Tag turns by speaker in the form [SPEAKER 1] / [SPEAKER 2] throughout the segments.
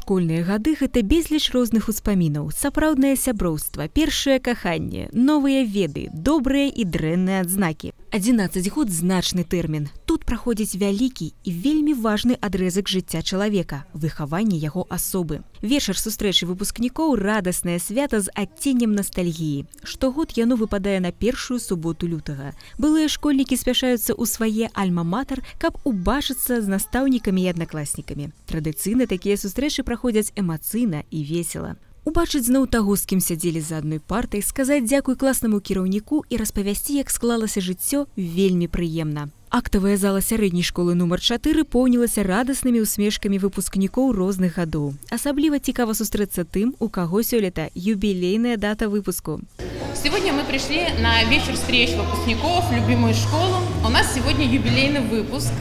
[SPEAKER 1] Школьныя гады — гэта безліч розных успамінаў, сапраўднае сяброўства, першае каханне, новыя веды, добрыя і дрэнныя адзнакі. 11 год — значны тэрмін. Тут праходзіць вялікі і вельмі важны адрэзак жыцця чалавека — выхаванне яго асобы. Вечар сустрэчы выпускнікоў — радаснае свята з адценнем ностальгіі. Штогод яно выпадае на першую суботу лютага. Былыя школьнікі спяшаюцца ў свае альма-матэр, каб убачыцца з настаўнікамі і аднакласнікамі. Традыцыйна такія сустрэчы праходзяць эмацыйна і весела. Убачыць зноў таго, з кім сядзелі за адной партай, сказаць дзякуй класнаму кіраўніку і распавясці, як склалася жыццё, вельмі прыемна. Актавая зала сярэдняй школы нумар 4 поўнілася радаснымі ўсмешкамі выпускнікоў розных гадоў. Асабліва цікава сустрэцца тым, у каго сёлета юбілейная дата выпуску.
[SPEAKER 2] Сегодня мы пришли на вечер встреч выпускников в любимую школу. У нас сегодня юбилейный выпуск,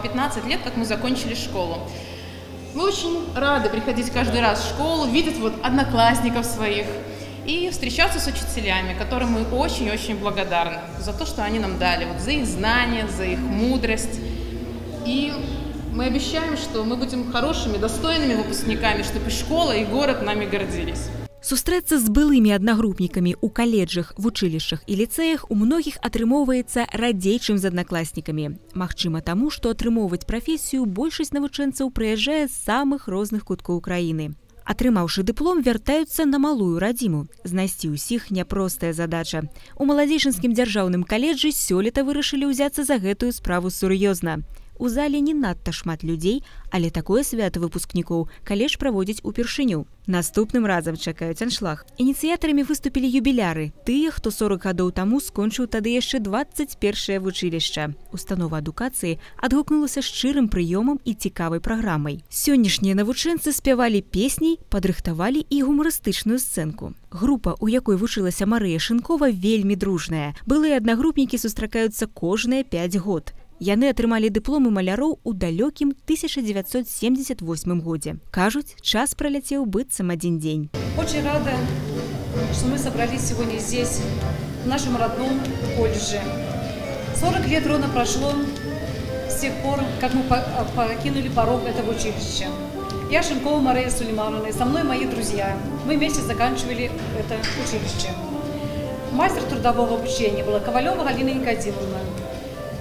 [SPEAKER 2] 15 лет, как мы закончили школу. Мы очень рады приходить каждый раз в школу, видеть вот одноклассников своих и встречаться с учителями, которым мы очень-очень благодарны за то, что они нам дали, вот за их знания, за их мудрость. И мы обещаем, что мы будем хорошими, достойными выпускниками, чтобы школа и город нами гордились.
[SPEAKER 1] Сустрэцца з былымі аднагрупнікамі ў каледжах, вучылішчах і ліцэях у многіх атрымоўваецца радзей, чым з аднакласнікамі. Магчыма, таму, што атрымоўваць прафесію большасць навучэнцаў прыязджае з самых розных куткоў краіны. Атрымаўшы дыплом, вяртаюцца на малую радзіму. Знайсці ўсіх — няпростая задача. У Маладзечанскім дзяржаўным каледжы сёлета вырашылі ўзяцца за гэтую справу сур'ёзна. У зале не надта шмат людзей, але такое свята выпускнікоў каледж праводзіць упершыню. Наступным разам чакаюць аншлаг. Ініцыятарамі выступілі юбіляры, тыя, хто 40 гадоў таму скончыў тады яшчэ 21 вучылішча. Установа адукацыі адгукнулася шчырым прыёмам і цікавай праграмай. Сённяшнія навучэнцы спявалі песні, падрыхтавалі і гумарыстычную сцэнку. Група, у якой вучылася Марыя Шынкова, вельмі дружная. Былыя аднагрупнікі сустракаюцца кожныя 5 год. Яны атрымалі дыпломы маляроў у далёкім 1978 годзе. Кажуць, час праляцеў быццам адзін дзень.
[SPEAKER 3] Очень рада, что мы собрались сегодня здесь, в нашем родном колледже. 40 лет ровно прошло с тех пор, как мы покинули порог этого училища. Я Шинкова Мария Сулеймановна, и со мной мои друзья. Мы вместе заканчивали это училище. Мастер трудового обучения была Ковалева Галина Никодимовна.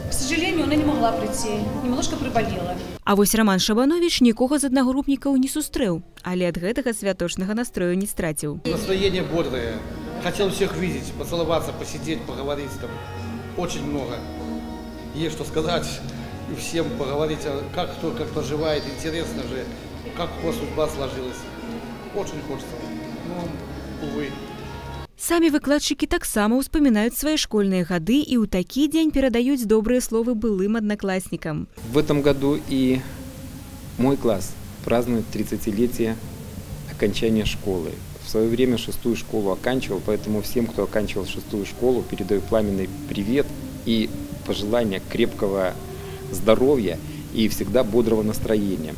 [SPEAKER 3] К сожалению, она не могла прийти, немножко приболела.
[SPEAKER 1] А вось Раман Шабанович нікога з аднагрупнікаў не сустрэў, але ад гэтага святочнага настрою не страціў.
[SPEAKER 4] Настроение бодрое. Хотел всех видеть, поцеловаться, посидеть, поговорить там. Очень много. Есть что сказать и всем поговорить, как кто как поживает, интересно же, как у вас судьба сложилась. Очень хочется. Но, увы.
[SPEAKER 1] Самі выкладчыкі таксама ўспамінаюць свае школьныя гады і ў такі дзень перадаюць добрыя словы былым аднакласнікам.
[SPEAKER 5] В этом году и мой класс празднует 30-летие окончания школы. В свое время шестую школу оканчивал, поэтому всем, кто оканчивал шестую школу, передаю пламенный привет и пожелания крепкого здоровья и всегда бодрого настроения.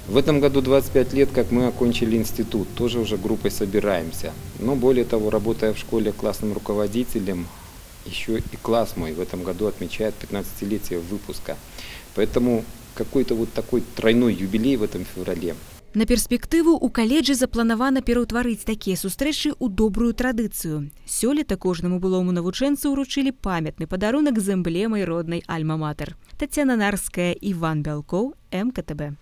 [SPEAKER 5] В этом году 25 лет, как мы окончили институт, тоже уже группой собираемся. Но более того, работая в школе классным руководителем, еще и класс мой в этом году отмечает 15-летие выпуска. Поэтому какой-то вот такой тройной юбилей в этом феврале.
[SPEAKER 1] На перспектыву у каледжы запланавана пераўтварыць такія сустрэчы ў добрую традыцыю. Сёлета кожнаму былому навучэнцу ўручылі памятны падарунак з эмблемай роднай альма-матэр. Тацяна Нарская, Іван Бялкоў, МКТБ.